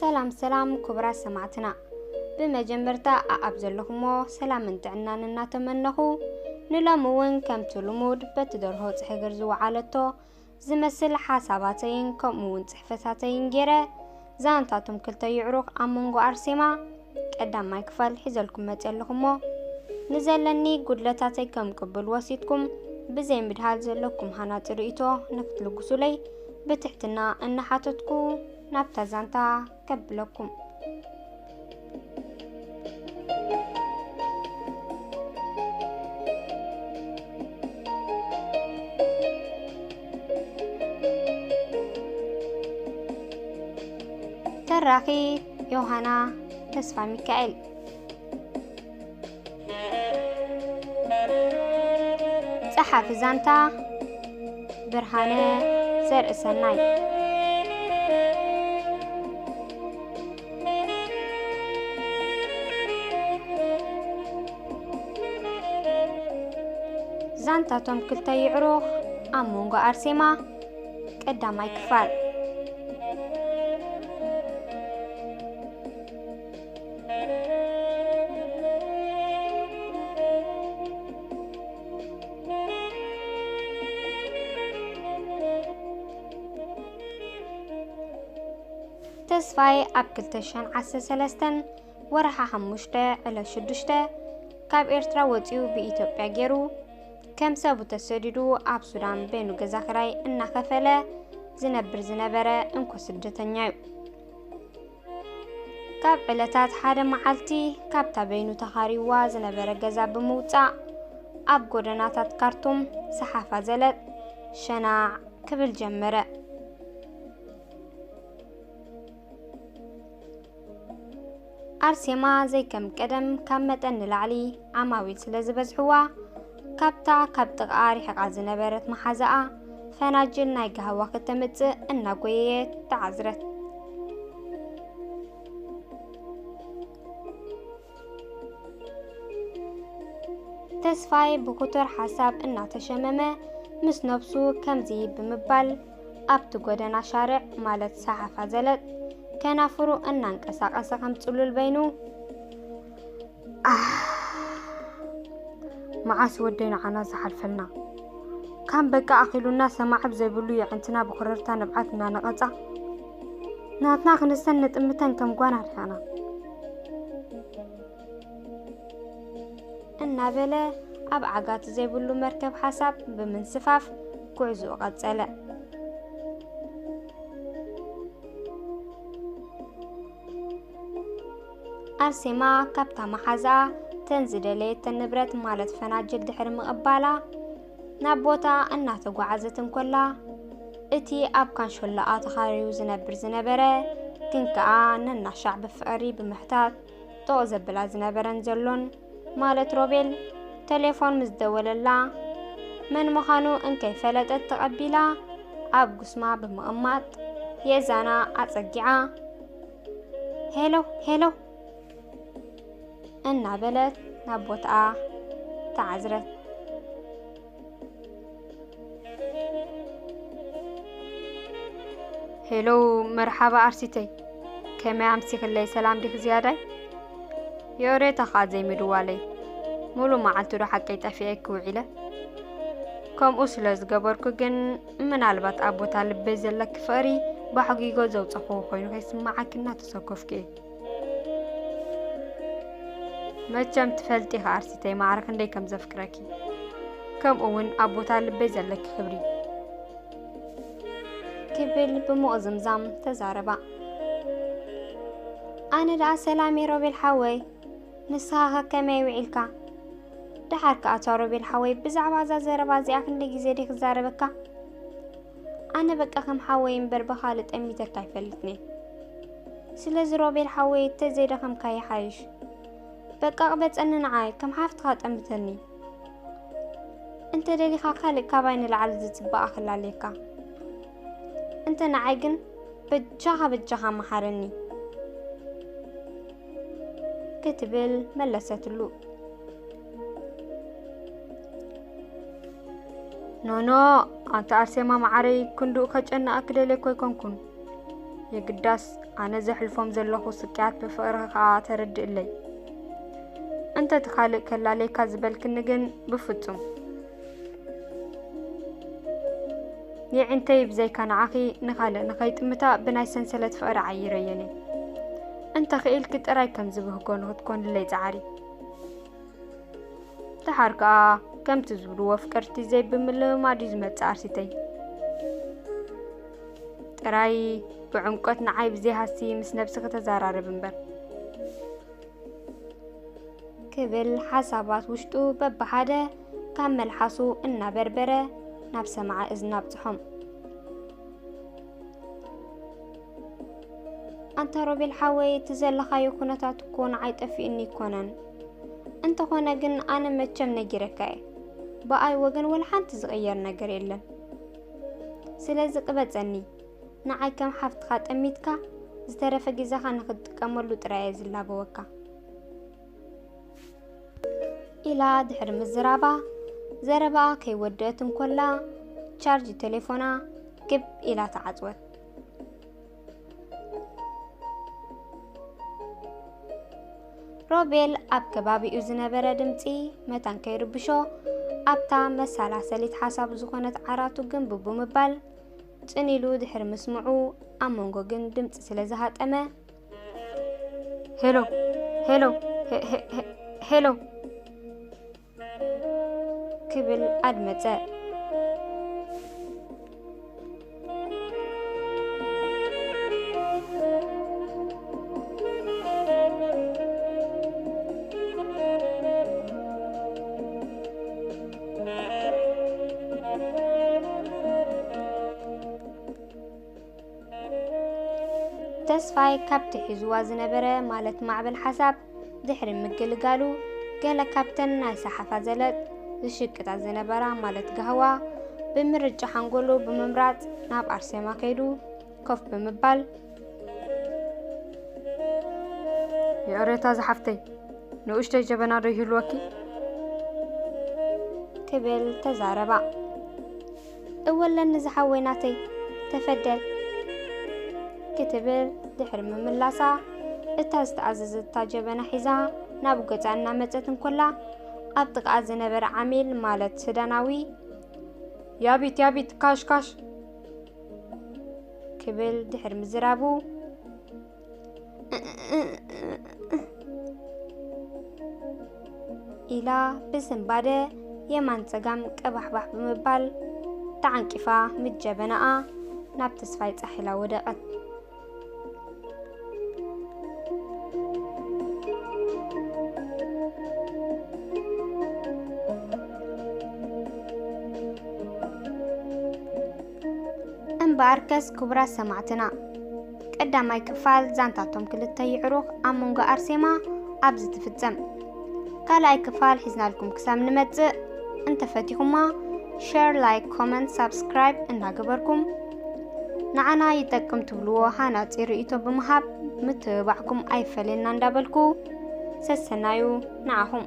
ሰላም ሰላም ክቡራት ሰማዕትና፣ ብመጀመርታ ኣኣብ ዘለኹሞ ሰላምን ጥዕናን እናተመነኹ፣ ንሎሚ እውን ከምቲ ልሙድ በቲ ደርሆ ጽሕግር ዝወዓለቶ ዝመስል ሓሳባተይን ከምኡ እውን ጽሕፈታተይን ገይረ፣ ዛንታቶም ክልተ ይዕሩኽ ኣብ መንጎ ኣርሴማ ቀዳማይ ክፋል ሒዘልኩም መጽየ ኣለኹ እሞ፣ ንዘለኒ ጉድለታተይ ከም ቅብል ወሲድኩም ብዘይ ምድሃል ዘለኩም ሃናጺ ርእይቶ ንክትልግሱለይ ብትሕትና እናሓተትኩ፣ ናብታ ዛንታ ከብለኩም። ተራኺ ዮሃና ተስፋ ሚካኤል። ጸሓፊ ዛንታ ብርሃነ ዘርእሰናይ። ዛንታቶም ክልተ ይዕሩኽ ኣብ መንጎ ኣርሴማ ቀዳማይ ክፋል። ተስፋይ ኣብ ክልተ ሽሕን ዓሰርተ ሰለስተን ወርሓ ሓሙሽተ ዕለት ሽዱሽተ ካብ ኤርትራ ወጺኡ ብኢትዮጵያ ገይሩ ከም ሰቡ ተሰዲዱ ኣብ ሱዳን በይኑ ገዛ ክራይ እናኸፈለ ዝነብር ዝነበረ እንኮ ስደተኛ እዩ። ካብ ዕለታት ሓደ መዓልቲ ካብታ በይኑ ተኻሪዋ ዝነበረ ገዛ ብምውጻእ ኣብ ጎደናታት ካርቱም ሰሓፋ ዘለጥ ሸናዕ ክብል ጀመረ። ኣርሴማ ዘይከም ቀደም ካብ መጠን ንላዕሊ ዓማዊል ስለ ዝበዝሕዋ፣ ካብታ ካብ ጥቓኣ ርሒቓ ዝነበረት መሓዛኣ ፈናጅል ናይ ጋህዋ ክተምጽእ እናጎየየት ተዓዝረት። ተስፋይ ብክቱር ሓሳብ እናተሸመመ ምስ ነብሱ ከምዚ ብምባል ኣብቲ ጎደና ሻርዕ ማለት ሰሓፋ ዘለጥ ከናፍሩ እናንቀሳቐሰ ከም ጽሉል በይኑ፣ ኣህ፣ መዓስ ወደይ ንዓና ዝሓልፈልና? ካም በቃ ኣኺሉና ሰማዕብ ዘይብሉ የዕንትና ብኮረርታ ንብዓት እናነቐጻ ናትና ክንስተን ንጥምተን ከም ጓና ርሒቕና። እናበለ ኣብ ዓጋቲ ዘይብሉ መርከብ ሓሳብ ብምንስፋፍ ጉዕዞኡ ቀጸለ። ኣርሴማ ካብታ መሓዛኣ ተን ዝደለየተን ንብረት ማለት ፈናጅል ድሕሪ ምቕባላ ናብ ቦታ እናተጓዓዘት እንኮላ፣ እቲ ኣብ ካንሾላኣ ተኻርዩ ዝነብር ዝነበረ ግን ከኣ ነናሻዕ ብፍቕሪ ብምሕታት ጥቕ ዘብላ ዝነበረን ዘሎን ማለት ሮቤል ተሌፎን ምስ ደወለላ፣ መን ምዃኑ እንከይፈለጠት ተቐቢላ ኣብ ጉስማ ብምቕማጥ የእዛና ኣጸጊዓ፣ "ሄሎ፣ ሄሎ!" እናበለት ናብ ቦታኣ ተዓዝረት። ሄሎ፣ መርሓባ ኣርሲተይ፣ ከመይ ኣምሲኽለይ? ሰላም ዲኺ ዝያዳይ? የኦሬታ ኸኣ ዘይምድዋለይ፣ ሙሉ መዓልቲ ዶ ሓቀይ ጠፊኤኪ ውዒለ? ከምኡ ስለ ዝገበርኩ ግን፣ ምናልባት ኣብ ቦታ ልበይ ዘለኪ ፍቕሪ ባሕጒጎ ዘውጸኽዎ ኮይኑ ከይስምዓኪ እናተሰከፍኩ እየ። መቸም ትፈልጢ ኢኺ ኣርሲተይ፣ ማዕረ ክንደይ ከም ዘፍቅረኪ፣ ከምኡ እውን ኣብ ቦታ ልበይ ዘለኪ ክብሪ። ክብል ብምቕዝምዛም ተዛረባ። ኣነ ደኣ ሰላም እየ ሮቤል ሓወይ፣ ንስኻ ኸ ከመይ ውዒልካ? ደሓር ከኣ ኣታ ሮቤል ሓወይ፣ ብዛዕባ እዛ ዘረባ እዚኣ ክንደይ ግዜ ድየ ክዛረበካ? ኣነ በቃ ከም ሓወይ እምበር ብኻልእ ጠሚተካ ኣይፈልጥን እየ። ስለዚ ሮቤል ሓወይ፣ ተዘይደኸምካ ይሓይሽ። በቃ ቅበጸኒ ንዓይ፣ ከም ሓፍትኻ ጠምተኒ። እንተ ደሊኻ ካልእ ካባይ ንላዕሊ ዝጽበኣ ክላለየካ። እንተ ንዓይ ግን በጃኻ በጃኻ መሓረኒ። ክትብል መለሰትሉ። ኖኖ፣ ኣንታ ኣርሴማ መዓረይ፣ ክንድኡ ከጨንኣኪ ደልየ እኮ ኣይኮንኩን። የግዳስ ኣነ ዘሕልፎም ዘለኹ ስቅያት ብፍቕርኺ ከኣ ተረድእለይ። እንተ እቲ ካልእ ከላለየካ ዝበልክኒ ግን ብፍጹም። የዒንተይ ብዘይካ ንዓኺ ንኻልእ ንኸይጥምታ ብናይ ሰንሰለት ፍቕሪ ዓይረየን እየ። እንተ ኽኢልኪ ጥራይ ከም ዝብህጎ ንኽትኮንለይ ጸዓሪ። ደሓር ከኣ ከምቲ ዝብልዎ ፍቅርቲ ዘይብምልምማድ እዩ ዝመጽእ ኣርሲተይ። ጥራይ ብዕምቆት ንዓይ ብዘይሃሲ ምስ ነብስኺ ተዘራረብ እምበር። ክብል ሓሳባት ውሽጡ በብሓደ ካብ መልሓሱ እናበርበረ ናብ ሰማዒ እዝኒ ኣብጽሖም። ኣንታ ሮቤል ሓወይ፣ እቲ ዘለኻዮ ኩነታት እኮ ንዓይ ጠፊእኒ ኣይኮነን። እንተኾነ ግን ኣነ መቸም ነጊረካ እየ። ብኣይ ወገን ወላ ሓንቲ ዝቕየር ነገር የለን። ስለዚ ቅበጸኒ። ንዓይ ከም ሓፍትኻ ጠሚትካ፣ ዝተረፈ ግዜኻ ንኽትጥቀመሉ ጥራይ እየ ዝላበወካ። ኢላ ድሕሪ ምዝራባ፣ ዘረባኣ ከይወደአት እንኮላ፣ ቻርጅ ቴሌፎና ግብ ኢላ ተዓጽወት። ሮቤል ኣብ ከባቢኡ ዝነበረ ድምጺ መታን ከይርብሾ፣ ኣብታ መሰላሰሊት ሓሳቡ ዝኾነት ዓራቱ ግንቡ ብምባል፣ ጽን ኢሉ ድሕሪ ምስምዑ፣ ኣብ መንጎ ግን ድምጺ ስለ ዝሃጠመ፣ "ሄሎ፣ ሄሎ፣ ሄ-፣ ሄ-፣ ሄ-፣ ሄሎ!" ክብል ኣድመጸ። ተስፋይ ካብቲ ሒዝዋ ዝነበረ ማለት ማዕበል ሓሳብ ድሕሪ ምግልጋሉ፣ ገለ ካብተን ናይ ሰሓፋ ዘለጥ ዝሽቅጣ ዝነበራ ማለት ጋህዋ ብምርጫ ሓንጎሉ ብምምራጽ ናብ ኣርሴማ ከይዱ ኮፍ ብምባል፣ "ይቕሬታ ዝሓፍተይ፣ ንኡሽተይ ጀበና ዶ ይህልወኪ?" ክብል ተዛረባ። "እወ ኣለኒ ዝሓወይ ናተይ፣ ተፈደል" ክትብል ድሕሪ ምምላሳ፣ እታ ዝተኣዘዘታ ጀበና ሒዛ ናብ ገጻ እናመጸት እንኮላ፣ ኣብ ጥቓኣ ዝነበረ ዓሚል ማለት ሱዳናዊ፣ "ያቢት፣ ያቢት፣ ካሽ፣ ካሽ!" ክብል ድሕሪ ምዝራቡ፣ ኢላ ብስንባደ የማን ጸጋም ቀባሕባሕ ብምባል ተዓንቂፋ ምስ ጀበናኣ ናብ ተስፋይ ጻሕ ኢላ ወደቐት። እምበኣርከስ ክቡራት ሰማዕትና፣ ቀዳማይ ክፋል ዛንታቶም ክልተ ይዕሩኽ ኣብ መንጎ ኣርሴማ ኣብዚ ትፍጸም። ካልኣይ ክፋል ሒዝናልኩም ክሳብ ንመጽእ፣ እንተፈቲኹማ፣ ሸር፣ ላይክ፣ ኮመንት፣ ሳብስክራይብ እናገበርኩም ንዓና ይጠቅም ትብልዎ ሃናጺ ርእይቶ ብምሃብ ምትብባዕኩም ኣይፈለየና እንዳበልኩ፣ ሰሰናዩ ንዓኹም።